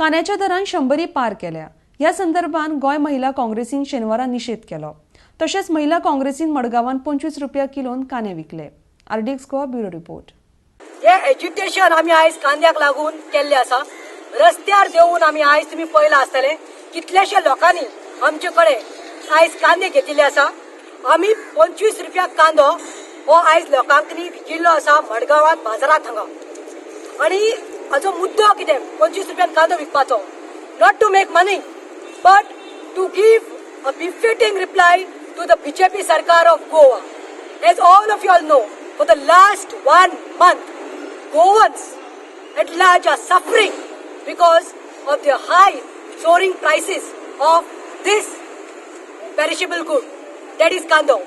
कांद्याच्या दरान शंबरी पार केल्या. ह्या संदर्भात गोंय महिला काँग्रेसीन शेनवारा निशेध केलो. तशेंच महिला काँग्रेसीन मडगांवान 25 रुपया किलोन कांदे विकले. RDX Goa, bureau report. हे एज्युटेशन आमी आयज कांद्याक लागून केल्ले आसा. रस्त्यार देंवून आमी आयज, तुमी पळयलां आसतलें, कितल्याशे लोकांनी आमचे कडेन आयज कांदे घेतिल्ले आसा. आमी 25 रुपया कांदो हो आयज लोकांनी विकिल्लो आसा मडगांवांत बाजारांत हांगा. आनी हाजो मुद्दो कितें 25 रुपयान कांदो विकपाचो? Not to make money, but to give a befitting reply to the BJP सरकार of Goa. As all of you all know, for the last one month, Goans at large are suffering because of the high soaring prices of this perishable good, that is कांदो.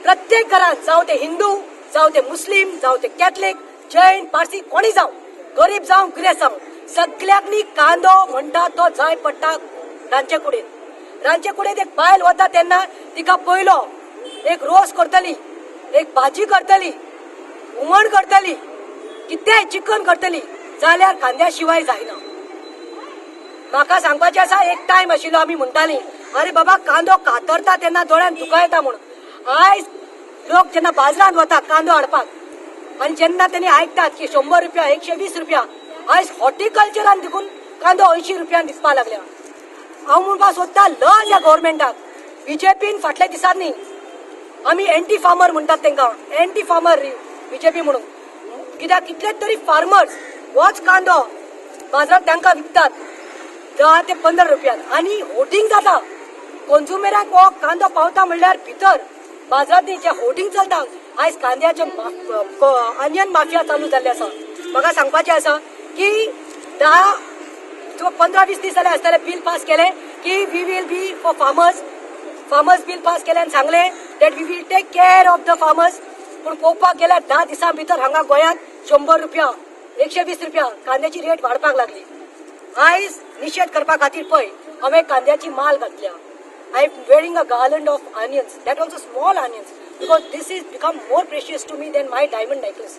प्रत्येक घरात, जावं ते हिंदू, जावं ते मुस्लिम, जावं ते कॅथलिक, जैन, पारसी, कोणी जावं, गरीब जावं, गिरेस्त जावं, सगल्यांनी कांदो म्हणटा तो जाय पडटा रांदचे कुडीन. रांदचे कुडीन एक बायल वता तेन्ना तिका पयलो एक रोस करतली, एक भाजी करतली, हुमण करतली, कितेंय चिकन करतली जाल्यार कांद्या शिवाय जायना. म्हाका सांगपाचें आसा, एक टायम आशिल्लो आमी म्हणटाली, अरे बाबा, कांदो कातरता तेन्ना दोळ्यान दुकां येता म्हणून. आयज लोक जेन्ना बाजारांत वता कांदो हाडपाक आनी जेन्ना तेणी आयकतात की 100 रुपया, 120 रुपया, आयज हॉर्टिकल्चरान देखून कांदो 80 रुपयान विकपाक लागल्या. हांव म्हणपाक सोदता, लज ह्या गव्हर्मेंटाक, बीजेपीन फाटल्या दिसांनी. आमी एंटी फार्मर म्हणटात तांकां, एंटी फार्मर बीजेपी म्हणून. कित्याक कितले तरी फार्मर्स होच कांदो बाजारात तांकां विकतात 10 ते 15 रुपयान आनी होर्डिंग जाता. कंज्युमराक हो कांदो पावता म्हणल्यार भितर बाजारांत जे होर्डिंग चलता. आयज कांद्याचे अनियन माफिया चालू जाल्ले आसा. म्हाका सांगपाचें आसा की 10 किंवा 15-20 दीस जाले आसतले, बील पास केले की we will be for farmers. Farmers bill pass केले आनी सांगले that we will take care of the farmers. पूण पळोवपाक गेल्यार 10 दिसां भितर हांगा गोंयांत 100 रुपया, 120 रुपया कांद्याची रेट वाडपाक लागली. आयज निशेध करपा खातीर पळय हांवें कांद्याची माळ घातल्या. I am wearing a garland of onions, that also small onions, because this is become more precious to me than my diamond necklace.